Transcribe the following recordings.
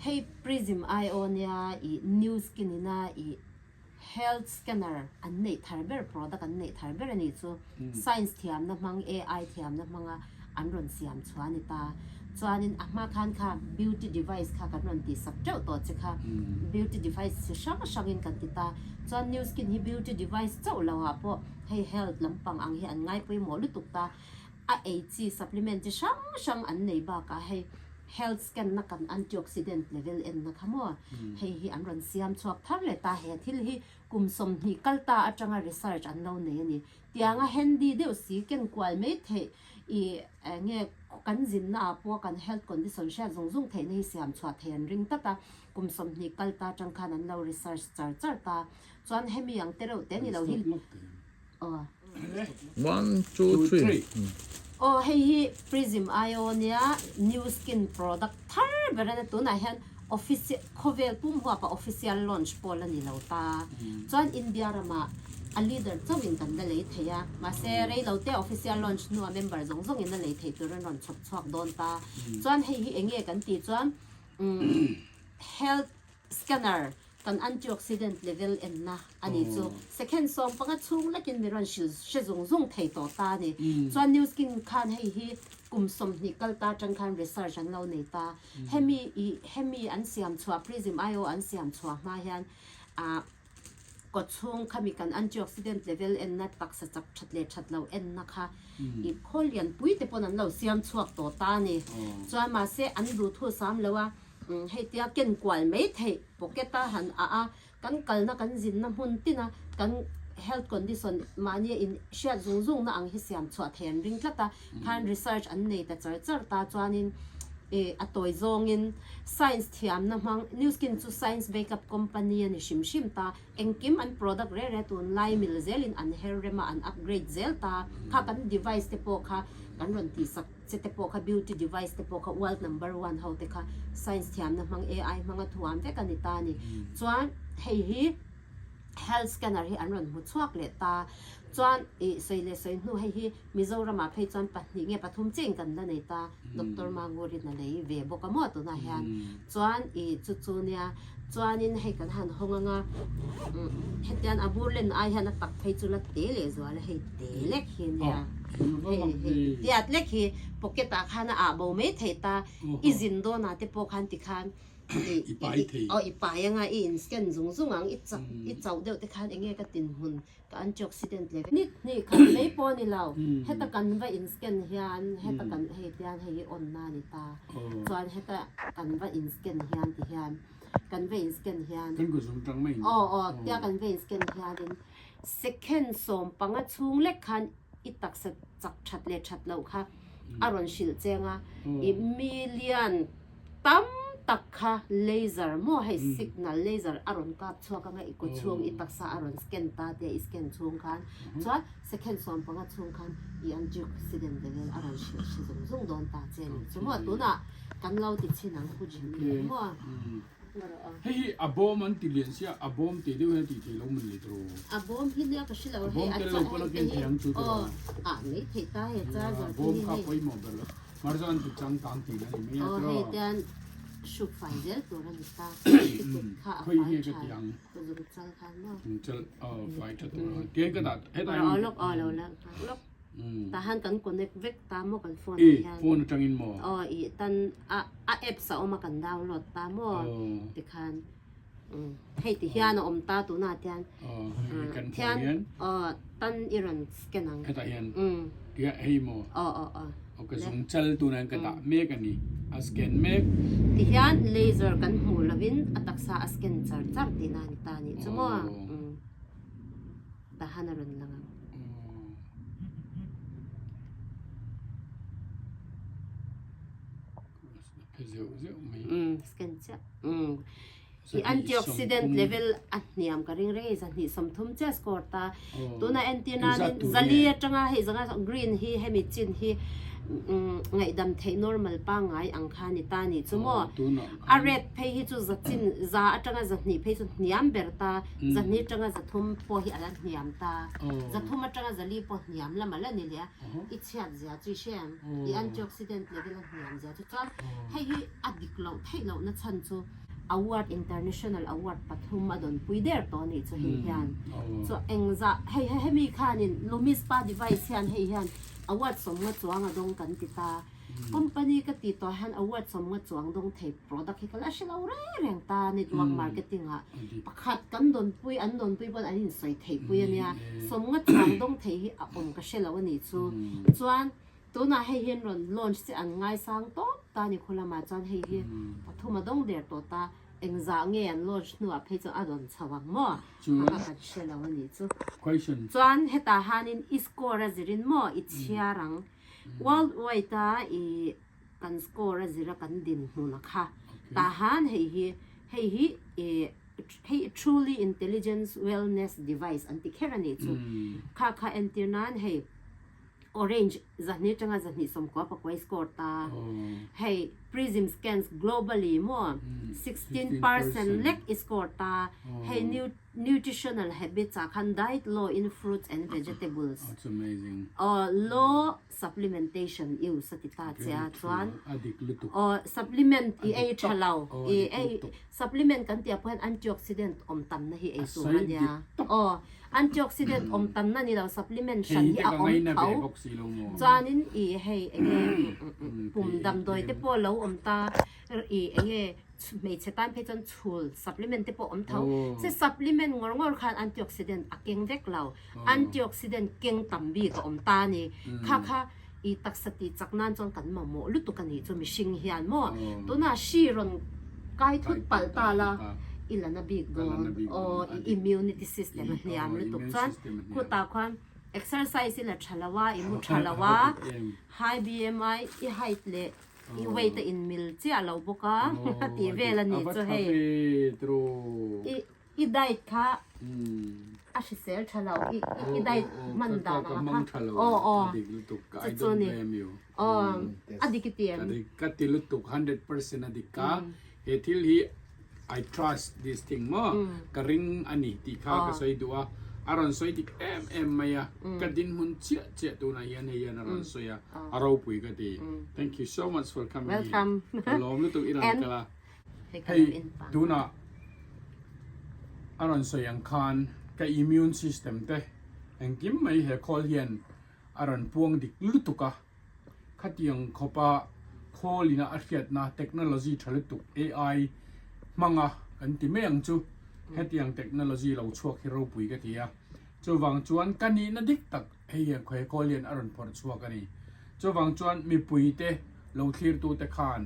Hei Prism IO nia i New Skin ina i Health Scanner an neih thar ber product an neih thar ber a nih chu. Science thiamna hmang AI thiamna hmanga an rawn siam chhuah a ni ta. Chuanin a hma khan kha beauty device kha kan rawn tihsak teuh tawh che kha. Beauty device chi hrang hrangin kan ti ta. Chuan New Skin hi beauty device chauh lo ah pawh hei health lampang ang hi an ngai pawimawh lutuk ta. A ei chi supplement chi hrang hrang an nei bakah hei health scan na kan antioxidant level en na kha maw hei hi an rawn siam chhuak thar leh ta. He thil hi kum 20 kal ta atanga research an lo nei a ni. Tianga handy deuh si ken kual mai theih i eng nge kan zinna ah pawh kan health condition hriat zung zung theihna hi siam chhuah thei an ring tlat a. Kum 20 kal ta atang khan an lo research char char ta. Chuan hemi ang te reuh te ni lo hi Aw. One, two, three. Aw hei hi Prism IO nia new skin product thar ber a tunah hian official khawvel pum huapa official launch pawh la ni lo ta. Chuan India ramah a leader chauhin kan la lei thei a, mahse rei lo te official launch hnua member zawng zawngin a lei thei tur an rawn chhawp chhuak dawn ta. Chuan hei hi eng nge kan tih chuan health scanner Kan antioxidant level enna a ni chu second 15 chhung lekin mi rawn hrilh hre zung zung thei tawh ta a ni. Chuan New Skin khan hei hi kum 20 kal ta atang khan research an lo nei ta. Hemi i hemi an siam chhuah Prism IO an siam chhuah hma hian ah kawchhung khami kan antioxidant level enna taksa chak that leh that lo enna kha i khawl lianpui te pawn an lo siam chhuak tawh ta a ni. Chuan mahse an duhthu sam lo a. Hei tia ken kual mai theih pocket a han ah a, kan kalna kan zinna hmun tina kan health condition mahnia in hriat zung zungna ang hi siam chhuah thei an ring tlat a, khan research an nei ta char char ta chuanin ih a tawi zawngin science thiamna hmang New Skin chu science makeup company a ni hrim hrim ta, engkim an product reh reh tunlai mil zelin an her rem a an upgrade zel ta, kha kan device te pawh kha kan rawn tihsak. Che te pawh kha beauty device te pawh kha world number one ho te kha science thiamna hmang AI hmanga thuam vek a ni ta a ni. Chuan hei hi health scanner hi an rawn hmu chhuak leh ta. Chuan ih sawi leh sawi hnu hei hi Mizoramah phei chuan pahnih nge pathum chiah kan la nei ta. Doctor Mangurin a lei ve bawk a maw tunah hian. Chuan ih chu chu nia chuanin hei kan han hawng anga hetian a bur len ai hian a tak phei chu la te leh zual a hei te lek hi nia hei hei tiat lek hi pocket ah khan a ah bo mai theih ta i zin dawn ah te pawh khan tikhan ih aw i pai anga i in scan zung zung ang i chak i chauh deuh te khan enge ka tinhmun Ka antioxidant level ni hnih khat mai pawh a ni lo. Heta kan va in scan hian heta kan hei tian hei hi on na a ni ta. Chuan heta kan va in scan hian ti hian kan va in scan hian Kan ku zung tang mai. Aw aw tia kan va in scan hianin second 15 chhung lek khan i taksa chak that leh that loh kha a rawn hrilh cheng a. I million tam tak kha laser maw hei signal laser a rawn kap chhuak anga i kaw chhung i taksa a rawn scan ta te i scan chhung khan chuan second 15 chhung khan i antioxidant level a rawn hrilh hre zung zung dawn ta che ni chu maw tunah kan lo ti chhin ang pu Jimmy maw Hei hi a bawm an ti lian sia a bawm teh deuh hian a tih theih lo man le tawh. A bawm hi nia ka hre lo hei a tel lo pawn a ken thei ang chu tawh. A mai theih ta hei charger te hi hei. A bawm kha pawimawh ber lo. Hmarcha an ti changkang tih na ni mai a tiraw. Aw hei tian hruk fai zel tur a ni ta. I kut kha a fai tha. Zung chal khan maw. Zung chal aw fai tha tur a. Tian ka dah hetah hian. Aw lawk aw lo la lawk. Tah hian kan connect vek ta maw kan phone ah hian. I phone atangin maw? Aw i tan a a apps a awm a kan download ta maw tikhan hei ti hian a awm ta tunah tian thian aw tan i rawn scan ang. Hetah hian tia hei maw? Aw aw aw. Aw ka zung chal tunah hian ka dah mek a ni a scan mek. Ti hian laser kan hmuh lovin a taksa a scan char char tihna a ni ta a nih chu maw? Tahan a rawn lang ang. Scan chiah. I antioxidant level a hniam ka ring reng a 230 chiah score ta. Tuna entir nanin zali atanga hei zanga green hi hemi chin hi. Ngaihdam theih normal pangngai ang kha ni ta nih chu maw? A rate phei hi chu za chin za atanga zahnih phei chu hniam ber ta, zahnih atanga zathum pawh hi a la hniam ta, zathum atanga zali pawh hniam lam a la ni leh a, i chhiat zia chu i hre ang, i antioxidant level a hniam zia chu chuan hei hi a dik loh theih lohna chhan chu award international award pathum a dawn pui der tawh nih chu hei hian chu engzah hei hemi khanin Lumi spa device hian hei hian Award sawmnga chuang a dawng kan ti ta. Company ka tih tawh hian award sawmnga chuang dawng thei product hi ka la hre lo reng reng ta network marketing ah pakhat kan dawnpui an dawnpui pawn an insawi theih pui a nia. Sawmnga chuang dawng thei hi a awm ka hre lo a nih chu. Chuan tunah hei hian rawn launch che an ngaisang tawp ta ni khaw lamah chuan hei hi pathum a dawng der tawh ta. Engzah nge an launch hnuah phei chuan a rawn chho ang maw? A kha kan hre lo a nih chu. Question. Chuan hetah hanin i score a zirin maw i chhiar ang. World wide a i kan score a zira kan dinhmun a kha. Tah han hei hi hei hi i hei truly intelligence wellness device an ti kher a nih chu. Kha kha entir nan hei Orange zahnih atanga zahnih sawmkua pakuai score ta. Hei Prism scans globally maw 16% lek i score ta. Hei nutritional habits ah khan diet low in fruits and vegetables. That's amazing. Aw low supplementation use a ti ta che a chuan A dik lutuk. Aw supplement i ei tha lo i ei supplement kan tih ah pawh hian antioxidant awm tamna hi ei tur a nia. Aw Antioxidant awm tamna ni lo supplement hran hi a awm tho. Chuanin i hei enge pum damdawi te pawh lo awm ta i enge hmeichhe tan phei chuan chhul supplement te pawh awm tho. Che supplement ngawr ngawr khan antioxidant a keng vek lo. Antioxidant keng tam bik a awm ta a ni. Kha kha i taksa tih chak nan chuan kan mamawh lutuk a nih chu mihring hian maw. Tunah hri rawn kai thut palh ta la i la na bik dawn aw i immunity system a hniam lutuk chuan khutah khuan exercise i la tha lo a i mu tha lo a high BMI i height leh i weight a inmil chiah lo bawk a tih vel a nih chu hei i I diet kha a hrisel tha lo, i diet hman dan ang kha. Aw aw chu chu ni. Aw a dik i ti em? Ka ti lutuk 100% a dik ka. He thil hi I trust this thing maw ka ring a ni tih kha ka sawi duh a. A rawn sawi dik em em mai a. Ka dinhmun chiah chiah tunah hian hei hian a rawn sawi a. A ropui ka ti. Thank you so much for coming here. Ka lawm lutuk i rawn kal a. Hei tunah a rawn sawi ang khan ka immune system te engkim mai he khawl hian a rawn puang dik lutuk a, khatiang khawpa khawl ina a hriatna technology tha lutuk AI hmanga kan ti mai ang chu hetiang technology lo chhuak hi ropui ka ti a, chuvang chuan ka nihna dik tak hei hian he khawl hian a rawn phawrh chhuak a ni. Chuvang chuan mipuite lo thlirtute khan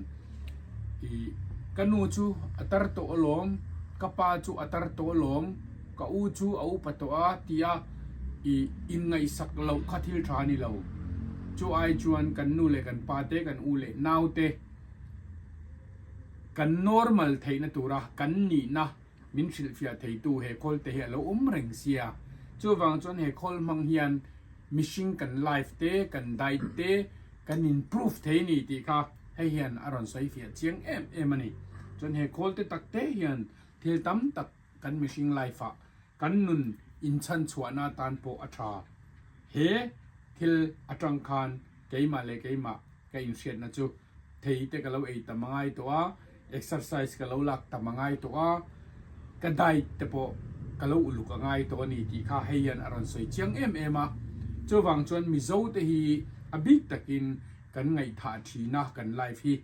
i ka nu chu a tar tawh alawm, ka pa chu a tar tawh alawm, ka u chu a upa tawh a tia i inngaihsak loh kha thil tha a ni lo. Chu ai chuan kan nu leh kan pa te, kan u leh nau te kan normal theihna tura kan nihna min hrilhfiah theitu he khawl te hi a lo awm reng sia. Chuvang chuan he khawl hmang hian mihring kan life te, kan diet te, kan improve thei a ni tih kha hei hian a rawn sawi fiah chiang em em a ni. Chuan he khawl te tak te hian thil tam tak kan mihring life ah kan nun inchhan chhuahna atan pawh a tha. He thil atang khan keimah leh keimah ka inhriatna chu thei te ka lo ei tam a ngai tawh a, exercise ka lo lak tam a ngai tawh a, ka diet te pawh ka lo uluk a ngai tawh a ni tih kha hei hian a rawn sawi chiang em em a. Chuvang chuan Mizo te hi a bik takin kan ngaihthah thin a kan life hi.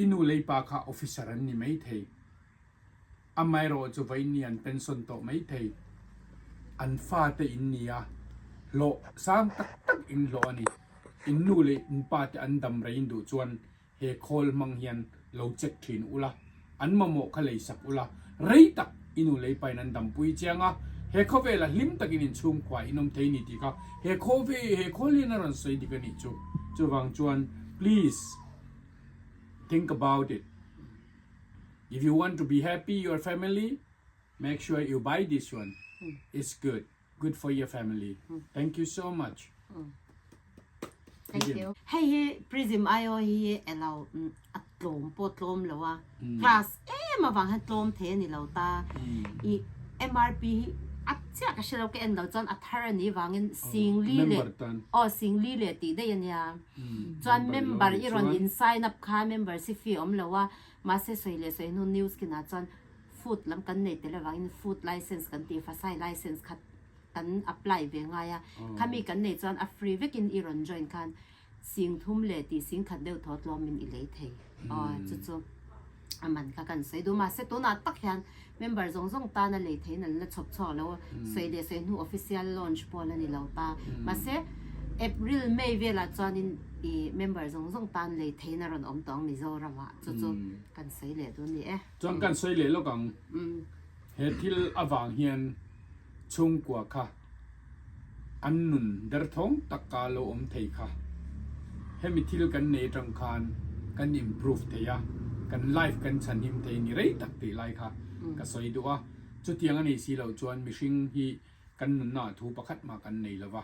I nu lei pa kha officer an ni mai thei. Amaherawh chu vawiin an pension tawh mai thei. An fate in ni a, hlawh sang tak tak in hlawh a ni. In nu leh in pa te an dam rei in duh chuan he khawl hmang hian lo check thin ula, an mamawh kha lei sak ula, rei tak i nu lei pain an dampui chiang a, he khawvela hlim takin in chhungkua in awm thei ni tih kha he khawve he khawl hian a rawn sawi dik a nih chu. Chuvang chuan please think about it. If you want to be happy your family, make sure you buy this one. It's good. Good for your family. Thank you so much. Thank you. Hei hi Prism IO hi elo a tlawm pawh tlawm lo a, class em avang hian tlawm thei a ni lo ta. I MRP hi a chiah ka hre lo ka en lo chuan a thar a nih vangin Singli leh aw Singli leh tih daih a nia. Chuan member i rawn in sign up kha membership fee awm lo a, mahse sawi leh sawi hnu news kinah chuan food lam kan nei tel avangin food license kan tih fasai license kha kan apply ve ngai a, khami kan nei chuan a free vekin i rawn join khan sing thum leh tih sing khat deuh thaw tlawmin i lei thei aw chu chu a man kha kan sawi duh mahse tunah tak hian member zawng zawng tana lei theiin an la chhawp chhuak lo sawi leh sawi hnu official launch pawh la ni lo ta mahse April May velah chuanin i member zawng zawng tan lei theiin a rawn awm tawh ang Mizoramah chu chu kan sawi leh duh a ni e. Chuan kan sawi leh lawk ang he thil avang hian chhungkua kha an nun derthawng taka lo awm thei kha hemi thil kan nei atang khan kan improve thei a, kan life kan chhanhim thei ni rei tak tih lai kha ka sawi duh a, chutiang a nei si loh chuan mihring hi kan nunna ah thu pakhat mah kan nei lo va,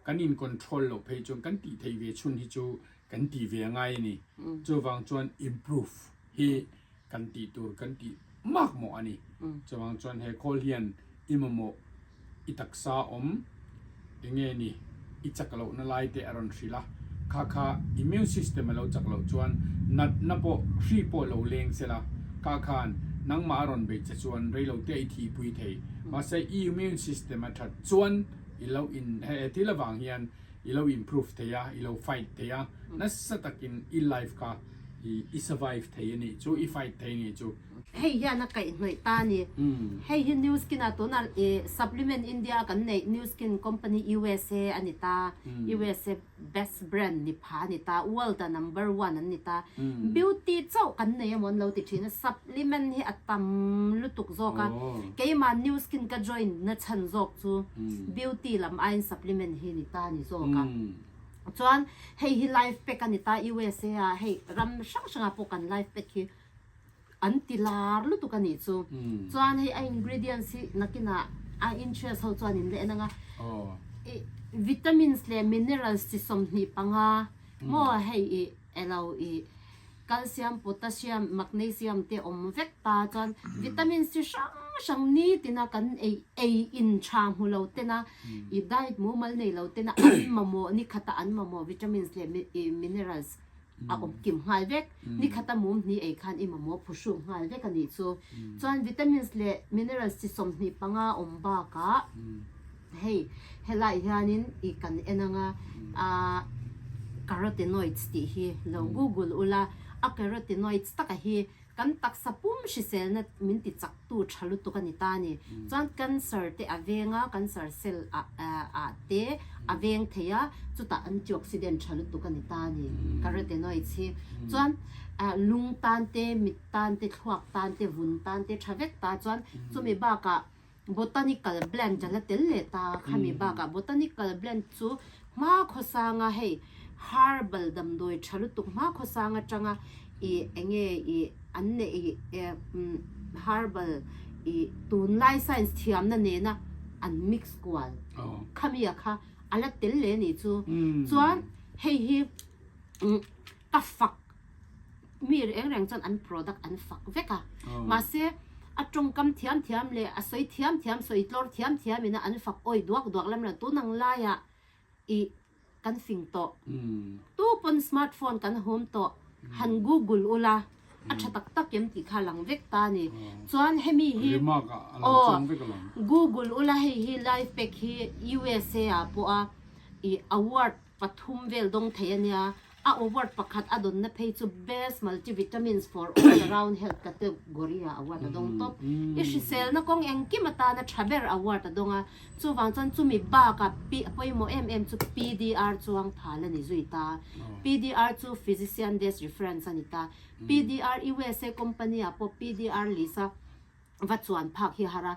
kan in control loh phei chuan kan tih theih ve chhun hi chu kan tih ve a ngai a ni, chuvang chuan improve hi kan tih tur kan tih mak mawh a ni. Chuvang chuan he khawl hian i mamawh i taksa awm enge ni i chak lohna lai te a rawn hrilh a, kha kha immune system a lo chak loh chuan natna pawh hri pawh lo leng se la, kha khan nangmah a rawn beih che chuan reilote i thihpui thei. Mahse i immune system a that chuan i lo in he thil avang hian i lo improve thei a, i lo fight thei a, nasa takin i life kha i survive thei a nih chu, i fight thei a nih chu. Hei hian a kaihhnawih ta a ni. Hei hi New Skin ah tunah Supplement India a kan neih New Skin Company USA a ni ta, USA best brand ni pha a ni ta, world ah number one an ni ta. Beauty chauh kan nei emaw an lo ti thin a, supplement hi a tam lutuk zawk a. Keimah New Skin ka join na chhan zawk chu beauty lam aiin supplement hi ni ta a ni zawk a. Chuan hei hi life pack a ni ta USA ah hei ram hrang hrang ah pawh kan life pack hi an ti lar lutuk a nih chu. Chuan hei a ingredients hi nakinah a interest ho chuan in la en ang a. I vitamins leh minerals chi 25 maw hei i elo i Calcium, potassium, magnesium te awm vek ta chuan vitamins chi hrang hrang nitina kan ei ei in tha hmu lo tena i diet mumal nei lo tena an mamawh ni khata an mamawh vitamins leh i minerals a awm kim nghal vek. Ni khata mum hni ei khan i mamawh phuhruk nghal vek a nih chu. Chuan vitamins leh minerals chi 25 awm bakah Hei helai hianin i kan en anga ah carotenoids tih hi lo google ula a carotenoids taka hi kan taksa pum hriselna min ti chak tu tha lutuk a ni ta a ni. Chuan cancer te a veng a, cancer cell ah ah te a veng thei a, chutah antioxidant tha lutuk a ni ta a ni carotenoids hi. Chuan ah lung tan te, mit tan te, thluak tan te, vun tan te tha vek ta chuan chumi bakah Botanical blend a la tel leh ta a, khami bakah botanical blend chu hma khawsanga hei herbal damdawi tha lutuk hma khawsang atanga ih enge ih an neih ih umm herbal ih tunlai science thiamna nena an mix kual khami a kha a la tel leh a nih chu. Chuan hei hi umm ka fak Mi reng reng chuan an product an fak vek a, mahse a tawngkam thiam thiam leh a sawi thiam thiam, sawi tlawr thiam thiam ina an fak awi duak duak lam lo. Tun ang laiah ih kan fing tawh, tu pawn smartphone kan hum tawh, han google ula a tha tak tak em tih kha a lang vek ta a ni. Chuan hemi hi aw google ula hei hi life pack hi USA ah pawh a ih award pathum vel dawng thei a nia, a award pakhat a dawnna phei chu Best Multivitamins for All Around Health category ah award a dawng tawp. I hriselna kawng engkim atana tha ber award a dawng a, chuvang chuan chumi bakah pi a pawimawh em em chu PDR chuang phal a ni zui ta. PDR chu Physician Desk Reference a ni ta. PDR USA company ah pawh PDR list a va chuan phak hi a har a,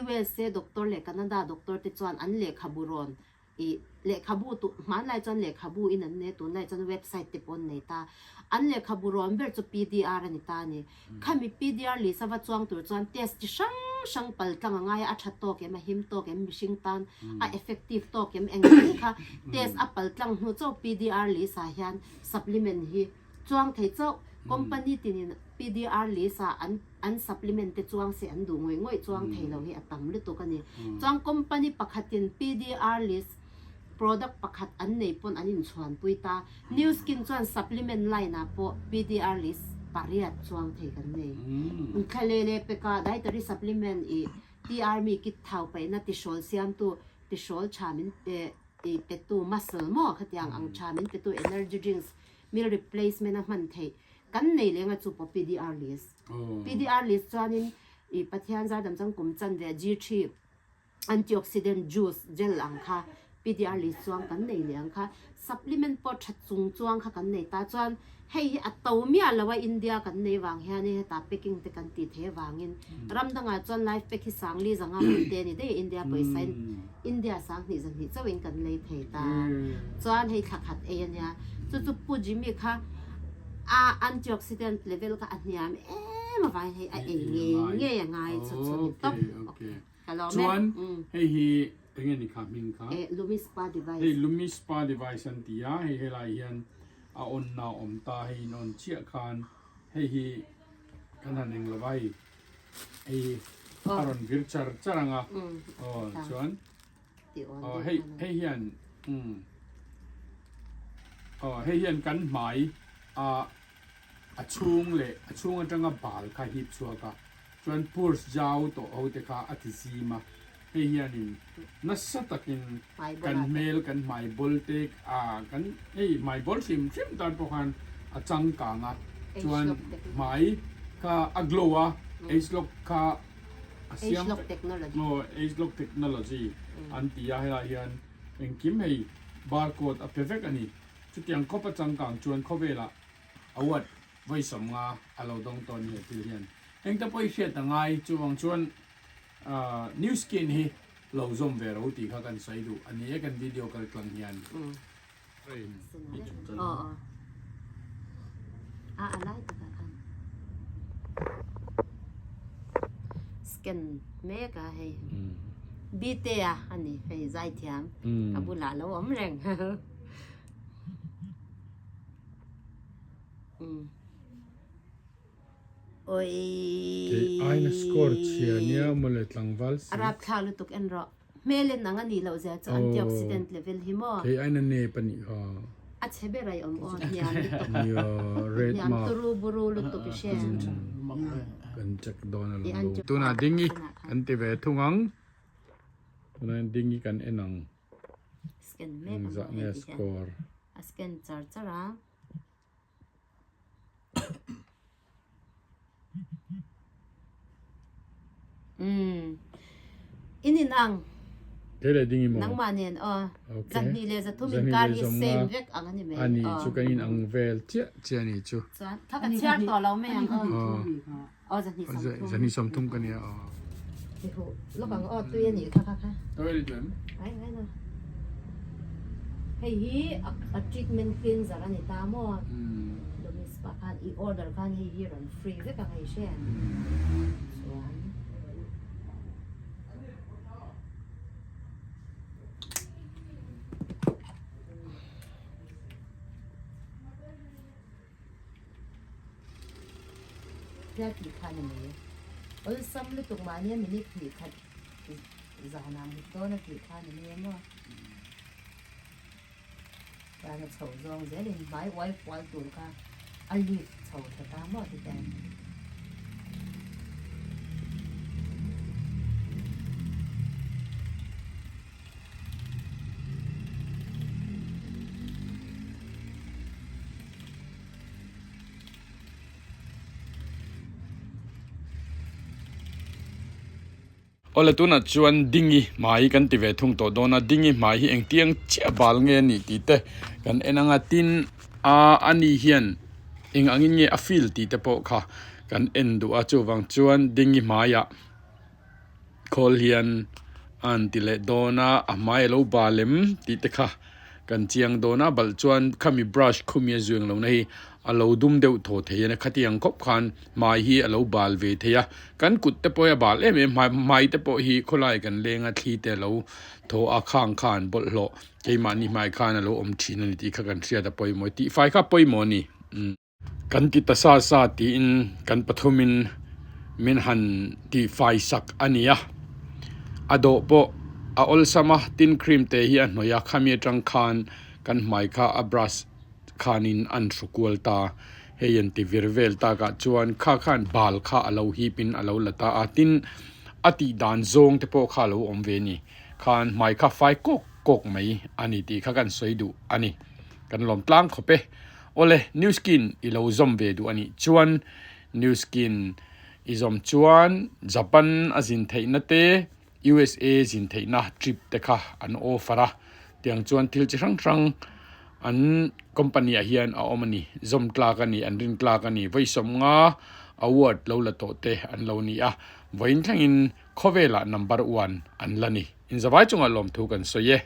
USA doctor leh Canada doctor te chuan an lehkhabu rawn I lehkhabu tu hmanlai chuan lehkhabu in an nei a, tunlai chuan website te pawh an nei ta. An lehkhabu rawn ber chu PDR a ni ta a ni. Khami PDR list a va chuang tur chuan test chi hrang hrang pal tlang a ngai a, a tha tawk em, a him tawk em, mihring tan a effective tawk em engkim kha test a pal tlang hnu chauh PDR list ah hian supplement hi chuang thei chauh. Company tinin PDR list ah an an supplement te chuang se an duh ngawih ngawih chuang thei lo hi a tam lutuk a ni. Chuan company pakhatin PDR list product pakhat an nei pawn an inchhuanpui ta. New Skin chuan supplement line ah pawh PDR list pariat chuang thei kan nei. Thla leh peka dietary supplement ih TR mi kit thau paihna tihrawl siamtu tihrawl tha min pe ih petu muscle maw khatiang ang tha min petu energy drinks meal replacement a hman theih kan nei leng a chu pawh PDR list. PDR list chuanin ih Pathian zardam chuan kum chanve G3 Antioxidant juice gel ang kha PDR list chuang kan nei leh ang kha supplement pawh tha chung chuang kha kan nei ta chuan hei hi a to miah lo a India kan nei vang hian in heta packing te kan tih theih avangin ram dangah chuan life pack hi sangli zanga hmun te a ni daih a India pawisa in India sanghnih zahnih chauh in kan lei thei ta chuan hei thla khat ei a nia chu chu Pu Jimmy kha a antioxidant level kha a hniam em avangin hei a ei ngei ngei a ngai chu chu ni tawp. Ka lawm e. Chuan hei hi enge ni kha hming kha? Eh Lumi Spa Device. Hei Lumi Spa Device an ti a, hei helai hian a on na a awm ta, hei in on chiah khan hei hi kan han eng lova hei hei a rawn vir char char ang a, aw chuan aw hei hei hian umm aw hei hian kan hmai a a chhung leh a chhung atanga bal kha hip chhuak a. Chuan purse zau tawh ho te kha a ti zim a, hei hianin nasa takin kan hmel kan hmai bawl te a kan hei hmai bawl hrim hrim tan pawh khan a changkang a, chuan hmai kha a glow a, agelock kha a siam aw agelock technology an ti a, helai hian engkim hei barcode a pe vek a ni, chutiang khawp a changkang chuan khawvelah award vawi sawmnga a lo dawng tawh a ni he thil hian. Engte pawh i hriat a ngai, chuvang chuan New Skin hi lo zawm ve ro tih kha kan sawi duh a ni e kan video kal tlang hian. Scan mek a hei Bite a ani hei zaithiam a bulah lo awm reng. Kei aina score chhia nia mawle tlangval si. A rapthlak lutuk en rawh. Hmel en ang a nih loh zia chu antioxidant level hi maw. Kei aina nep a nih kha. A chhe ber ai awm aw hniam lutuk. Nia red Hniam mark. turu buru lutuk i hre. Kan check dawn a lo. Tunah ding i kan ti ve thung ang. Tunah ding i kan en ang. Scan mek ang Engzah nge score. A scan char char a. Umm. In in ang. Kei leh ding i maw? Nangmah nen aw. Okay. Zahnih leh zathum inkar hi same vek ang a ni mai. Ani chu kan in ang vel chiah chiah a ni chu. Chuan kha ka chhiar tawh lo mai ang aw. Aw zahnih sawmthum. Zahnih sawmthum ka nia aw. Ti huh lawk ang aw tui a nih kha kha kha. Tui a ni duh em? Ngai ngai lo. Hei hi a treatment cleanser a ni ta maw? Lumis pa khan i order khan hei hi rawn free vek ang hei hre ang. Chuan. Hriat tih khan a ni. Awlsam lutuk mahni a minute hnih khat zanah mut dawn a tih khan a ni em aw. Chuan a chho zawng zelin hmai uai kual tur kha a lift chho thla ta maw ti ten. Awle tunah chuan Dingi hmai kan ti ve thung tawh dawn a, Dingi hmai hi engtiang chiah bal nge a nih tih te kan en ang a, tin a ani hian eng angin nge a feel tih te pawh kha kan en duh a, chuvang chuan Dingi hmaiah khawl hian a han ti leh dawn a, a hmai a lo bal em tih te kha kan chiang dawn a, balh chuan khami brush khumi a zuiang lohna hi. A lo dum deuh thaw thei a ni. Khatiang khawp khan hmai hi a lo bal ve thei a, kan kut te pawh hi a bal em em hmai hmai te pawh hi khawlai kan leng a thli te a lo thaw a khang khan bawlhhlawh keimahni hmai khan a lo awm thin a ni tih kha kan hriat a pawimawh tih fai kha pawimawh a ni. Kan ti ta sa sa tiin kan pathumin min han tih fai sak a ni a, a dawh pawh a awlsam a tin cream te hi a hnawih a khami atang khan kan hmai kha a brush khanin an hru kual ta. Hei an ti vir vel takah chuan kha khan bal kha a lo hipin a lo la ta a, tin a tih dan zawng te pawh kha a lo awm ve a ni. Khan hmai kha fai kawk kawk mai a ni tih kha kan sawi duh a ni. Kan lawm tlang khawp e. Awle, New Skin i lo zawm ve duh a nih chuan New Skin i zawm chuan Japan a zin theihna te, USA zin theihna trip te kha an offer a, tiang chuan thil chi hrang hrang an company ah hian a awm a ni, zawm tlak a ni, an rin tlak a ni, vawi sawmnga award lo la tawh te an lo ni a, vawiin thlengin khawvelah number one an la ni. Inzavai chungah lawmthu kan sawi e.